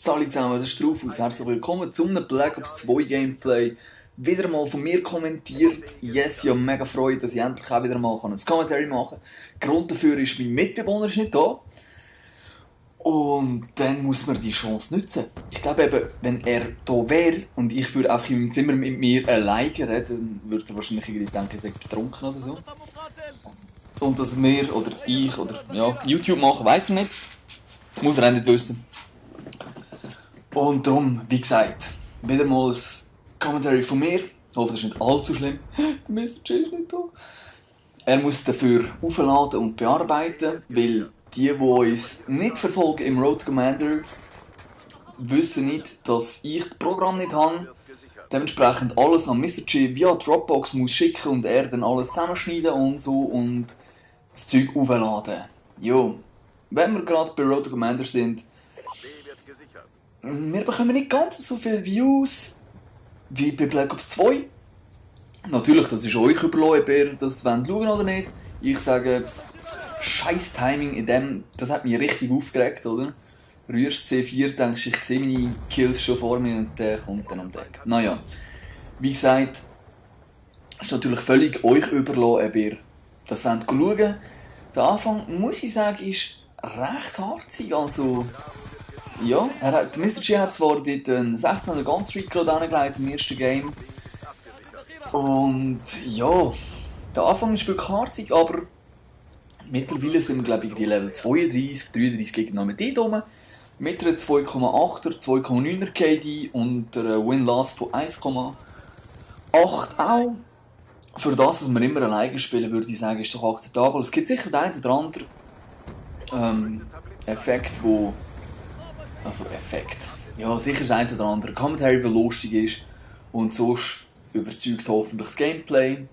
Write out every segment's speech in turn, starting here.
Salut zusammen, was ist drauf aus? Herzlich willkommen zum Black Ops 2 Gameplay. Wieder mal von mir kommentiert. Yes, ich habe mega Freude, dass ich endlich auch wieder mal ein Commentary machen kann. Grund dafür ist, mein Mitbewohner ist nicht da. Und dann muss man die Chance nutzen. Ich glaube eben, wenn er da wäre und ich würde einfach in meinem Zimmer mit mir alleine reden, dann würde er wahrscheinlich irgendwie denken, ich sei betrunken oder so. Und dass wir oder ich oder ja, YouTube machen, weiss er nicht. Muss er auch nicht wissen. Und darum, wie gesagt, wieder mal ein Commentary von mir. Ich hoffe, das ist nicht allzu schlimm. Der Mr. J ist nicht da. Er muss dafür aufladen und bearbeiten, weil die uns nicht verfolgen im Road Commander, wissen nicht, dass ich das Programm nicht habe. Dementsprechend alles an Mr. J via Dropbox muss schicken und er dann alles zusammenschneiden und so und das Zeug aufladen. Jo, wenn wir gerade bei Road Commander sind, wir bekommen nicht ganz so viele Views wie bei Black Ops 2. Natürlich, das ist euch überlassen, ob ihr das schauen wollt oder nicht. Ich sage, scheiß Timing in dem, das hat mich richtig aufgeregt, oder? Rührst C4, denkst ich sehe meine Kills schon vor mir und der kommt dann um die Ecke. Naja, wie gesagt, ist natürlich völlig euch überlassen, ob ihr das schauen wollt. Der Anfang, muss ich sagen, ist recht harzig, also... Ja, Mr. G hat zwar dort einen 16er Gunstreak gerade angelegt im ersten Game. Und ja, der Anfang ist wirklich harzig, aber mittlerweile sind wir glaube ich die Level 32, 33 Gegner mit dort rum. Mit einer 2,8er, 2,9er KD und einer Win-Loss von 1,8 auch. Für das, dass wir immer alleine spielen, würde ich sagen, ist doch akzeptabel. Es gibt sicher den einen oder anderen Effekt, wo... Also Effekt. Ja, sicher das eine oder andere Commentary, der lustig ist. Und so überzeugt hoffentlich das Gameplay.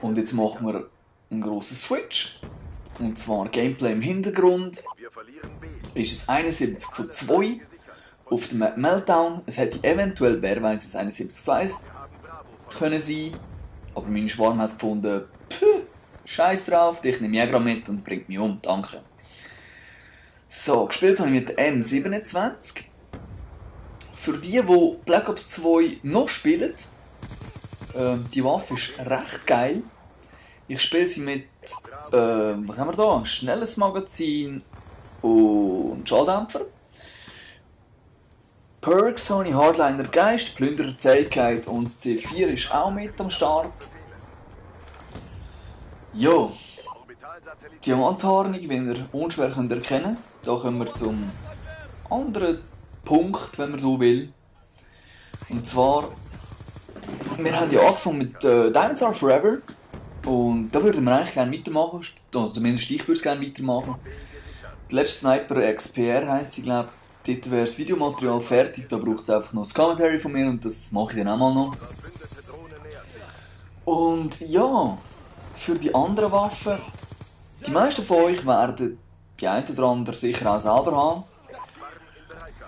Und jetzt machen wir einen grossen Switch. Und zwar Gameplay im Hintergrund. Ist es 71:2 auf dem Map Meltdown. Es hätte eventuell, wer weiss, es 71:1 können sein. Aber mein Schwarm hat gefunden, scheiß drauf, dich nehme ich gerade mit und bringt mich um, danke. So, gespielt habe ich mit der M27. Für die Black Ops 2 noch spielen, die Waffe ist recht geil. Ich spiele sie mit, was haben wir da? Schnelles Magazin und Schalldämpfer. Perks habe ich Hardliner Geist, Plünderer Zähigkeit und C4 ist auch mit am Start. Jo. Diamantharnung, wie ihr unschwer erkennen könnt. Da kommen wir zum anderen Punkt, wenn man so will. Und zwar, wir haben ja angefangen mit Diamonds Are Forever. Und da würden wir eigentlich gerne weitermachen. Also zumindest ich würde es gerne weitermachen. Der letzte Sniper XPR heisst sie, glaube ich. Dort wäre das Videomaterial fertig. Da braucht es einfach noch das Commentary von mir und das mache ich dann auch mal noch. Und ja, für die anderen Waffen... Die meisten von euch werden die einen oder andere sicher auch selber haben.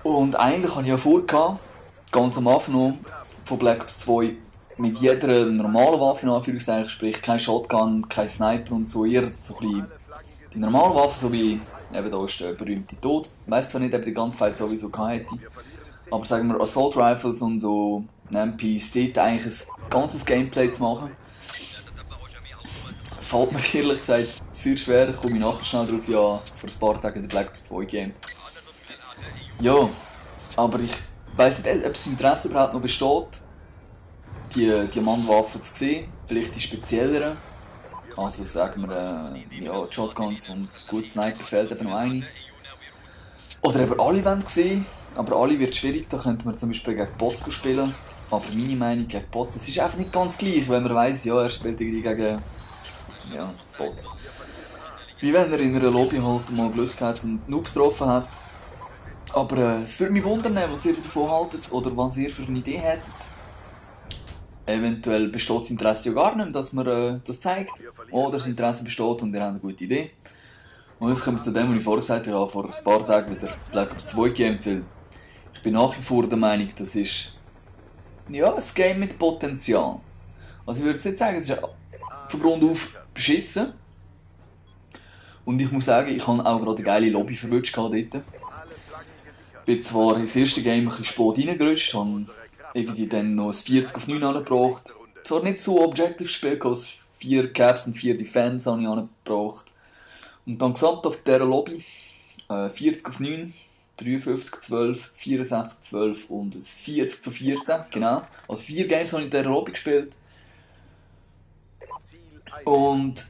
Und eigentlich hatte ich ja vor, ganz am Anfang noch von Black Ops 2, mit jeder normalen Waffe, in Anführungszeichen, sprich kein Shotgun, kein Sniper und so, eher so ein bisschen die normalen Waffen, so wie, eben da ist der berühmte Tod. Ich weiss zwar nicht, ob ich die ganze Fight sowieso hätte, aber sagen wir Assault Rifles und so MPs, dort eigentlich ein ganzes Gameplay zu machen. Fällt mir ehrlich gesagt sehr schwer, da komme ich nachher schnell drauf, ja, vor ein paar Tagen der Black Ops 2 Game. Ja, aber ich weiss nicht, ob das Interesse überhaupt noch besteht, die Diamantwaffen zu sehen, vielleicht die spezielleren. Also sagen wir, ja, die Shotguns und gut Sniper fehlt eben noch eine. Oder eben alle wollen sehen, aber alle wird schwierig, da könnte man zum Beispiel gegen Bots spielen. Aber meine Meinung gegen Bots, das ist einfach nicht ganz gleich, wenn man weiss, ja, er spielt irgendwie gegen... Ja, Bots. Wie wenn er in einer Lobby halt mal Glück hat und Noobs getroffen hat. Aber es würde mich wundern, was ihr davon haltet oder was ihr für eine Idee hättet. Eventuell besteht das Interesse ja gar nicht, dass man das zeigt. Oder das Interesse besteht und ihr habt eine gute Idee. Und jetzt kommen wir zu dem, was ich vorher gesagt habe, vor ein paar Tagen wieder Black Ops 2 gamed, weil ich bin nach wie vor der Meinung, das ist ja, ein Game mit Potenzial. Also ich würde jetzt nicht sagen, es ist von Grund auf beschissen. Und ich muss sagen, ich habe auch gerade eine geile Lobby verwünscht dort. Bin zwar ins erste Game ein bisschen spät reingerutscht, habe irgendwie dann noch ein 40 auf 9 angebracht. Zwar nicht so objective Spiel, als 4 Caps und 4 Defense habe ich angebracht. Und dann gesamt auf dieser Lobby 40 auf 9, 53 12, 64 12 und ein 40 zu 14, genau. Also 4 Games habe ich in dieser Lobby gespielt. Und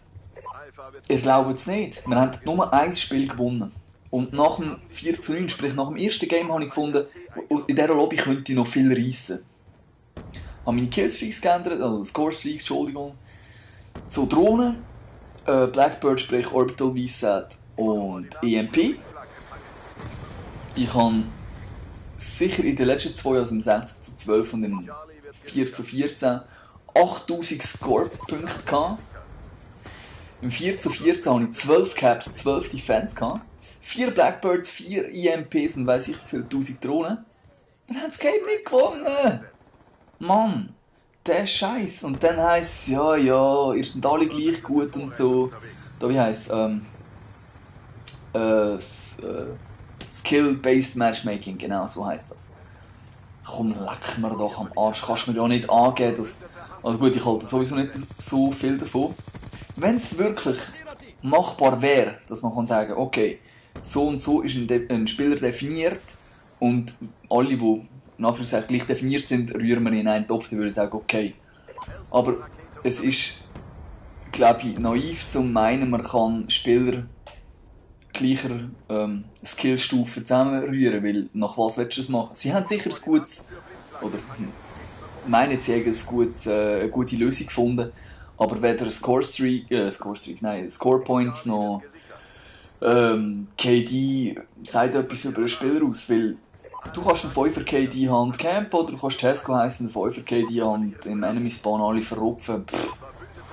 ihr glaubt es nicht, wir haben nur ein Spiel gewonnen. Und nach dem 4 zu 9, sprich nach dem ersten Game, habe ich gefunden, in dieser Lobby könnte ich noch viel reissen. Ich habe meine Killstreaks geändert, also Scorestreaks, Entschuldigung. So Drohnen, Blackbird, sprich Orbital VSAT und EMP. Ich habe sicher in den letzten 2, also im 60 zu 12 und im 4 zu 14, 8000 Score-Punkte gehabt. Im 4 zu 14 hatte ich 12 Caps, 12 Defense gehabt. 4 Blackbirds, 4 EMPs und weiss ich wie viele 1000 Drohnen. Wir haben das Game nicht gewonnen! Mann, der Scheiß. Und dann heisst es, ja, ihr seid alle gleich gut und so. Da, wie heisst Skill-Based Matchmaking, genau so heisst das. Komm, leck mir doch am Arsch, kannst du mir ja nicht angeben, dass... Also gut, ich halte sowieso nicht so viel davon. Wenn es wirklich machbar wäre, dass man kann sagen, okay, so und so ist ein Spieler definiert und alle, die nachher gleich definiert sind, rühren wir in einen Topf, dann würde ich sagen, okay. Aber es ist, glaube ich, naiv zu meinen, man kann Spieler gleicher Skillstufen zusammenrühren, weil nach was willst du das machen? Sie haben sicher ein gutes, oder meinen sie haben eine gute Lösung gefunden, aber weder Score Points noch KD sagt etwas über einen Spieler aus, weil du kannst einen 5er KD Hand campen oder du kannst Tesco heissen, einen 5er KD Hand im Enemy Spawn alle verrupfen.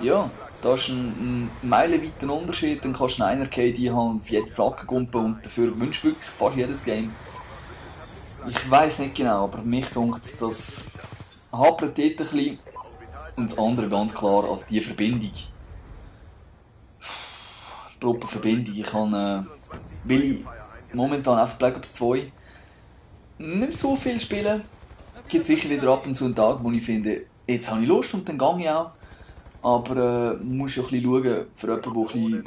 Ja, das ist ein meilenweiter Unterschied, dann kannst du einen 1er KD Hand auf jede Flagge gumpen und dafür gewünscht wirklich fast jedes Game. Ich weiss nicht genau, aber mich denkt das hapert dort ein bisschen und das andere ganz klar als die Verbindung. Truppenverbindung. Ich kann, weil ich momentan einfach Black Ops 2 nicht mehr so viel spielen. Es gibt sicher wieder ab und zu einen Tag, wo ich finde, jetzt habe ich Lust und dann gehe ich auch. Aber man muss ja ein bisschen schauen, für jemanden, der ein bisschen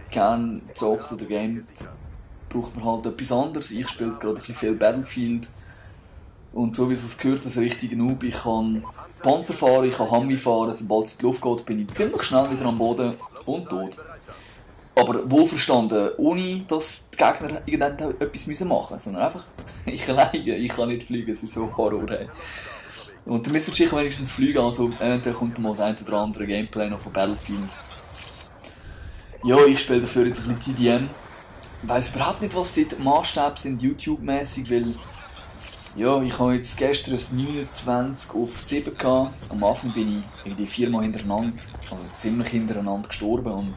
gerne zockt oder gamet, braucht man halt etwas anderes. Ich spiele jetzt gerade ein bisschen viel Battlefield. Und so wie es gehört, als richtiger Noob, ich kann Panzer fahren, ich kann Humvee fahren, sobald es in die Luft geht, bin ich ziemlich schnell wieder am Boden und tot. Aber wohlverstanden, ohne dass die Gegner irgendetwas machen müssen, sondern einfach, ich alleine, ich kann nicht fliegen, es ist so Horror. Hey. Und dann müsst ihr wenigstens fliegen, also eventuell kommt mal das ein oder andere Gameplay noch von Battlefield. Ja, ich spiele dafür jetzt ein bisschen TDM. Ich weiss überhaupt nicht, was die Maßstäbe sind, YouTube-mäßig, weil ja, ich habe jetzt gestern ein 29 auf 7 gehabt. Am Anfang bin ich irgendwie 4-mal hintereinander, also ziemlich hintereinander gestorben und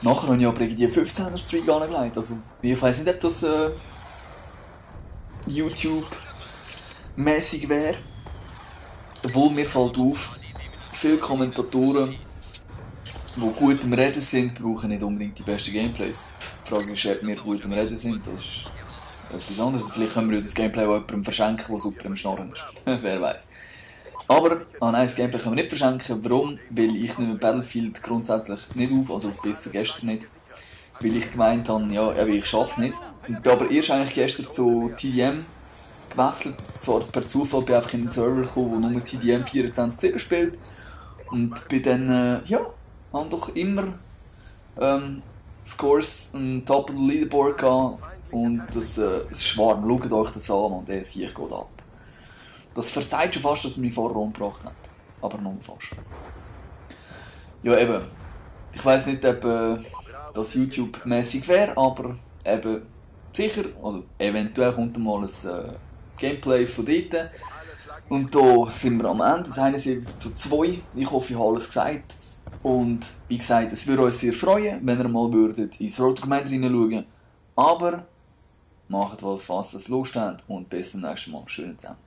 nachher habe ich aber irgendwie 15er Streak angelegt. Also, ich weiss nicht, ob das YouTube-mäßig wäre. Obwohl mir fällt auf, viele Kommentatoren, die gut am Reden sind, brauchen nicht unbedingt die besten Gameplays. Die Frage ist, ob wir gut am Reden sind. Das ist etwas anderes. Vielleicht können wir das Gameplay auch jemandem verschenken, der super am Schnorren ist. Wer weiß. Aber nein, das Gameplay können wir nicht verschenken. Warum? Weil ich nehme Battlefield grundsätzlich nicht auf, also bis zu gestern nicht. Weil ich gemeint habe, ja, ich schaffe es nicht. Ich bin aber erst eigentlich gestern zu TDM gewechselt. Zwar per Zufall bin ich einfach in den Server gekommen, der nur TDM 24/7 spielt. Und bin dann, haben doch immer Scores Top of the Leaderboard gehabt. Und das Schwarm, schaut euch das an und der Sieg geht ab. Das verzeiht schon fast, dass er mich vorher umgebracht hat. Aber nur fast. Ja, eben. Ich weiss nicht, ob das YouTube-mäßig wäre, aber eben sicher, also eventuell kommt mal ein Gameplay von dort. Und da sind wir am Ende, das 71:2. Ich hoffe, ich habe alles gesagt. Und wie gesagt, es würde uns sehr freuen, wenn ihr mal würdet ins Road-Dokument reinschauen. Aber macht was, was es Lust habt und bis zum nächsten Mal. Schönen zusammen.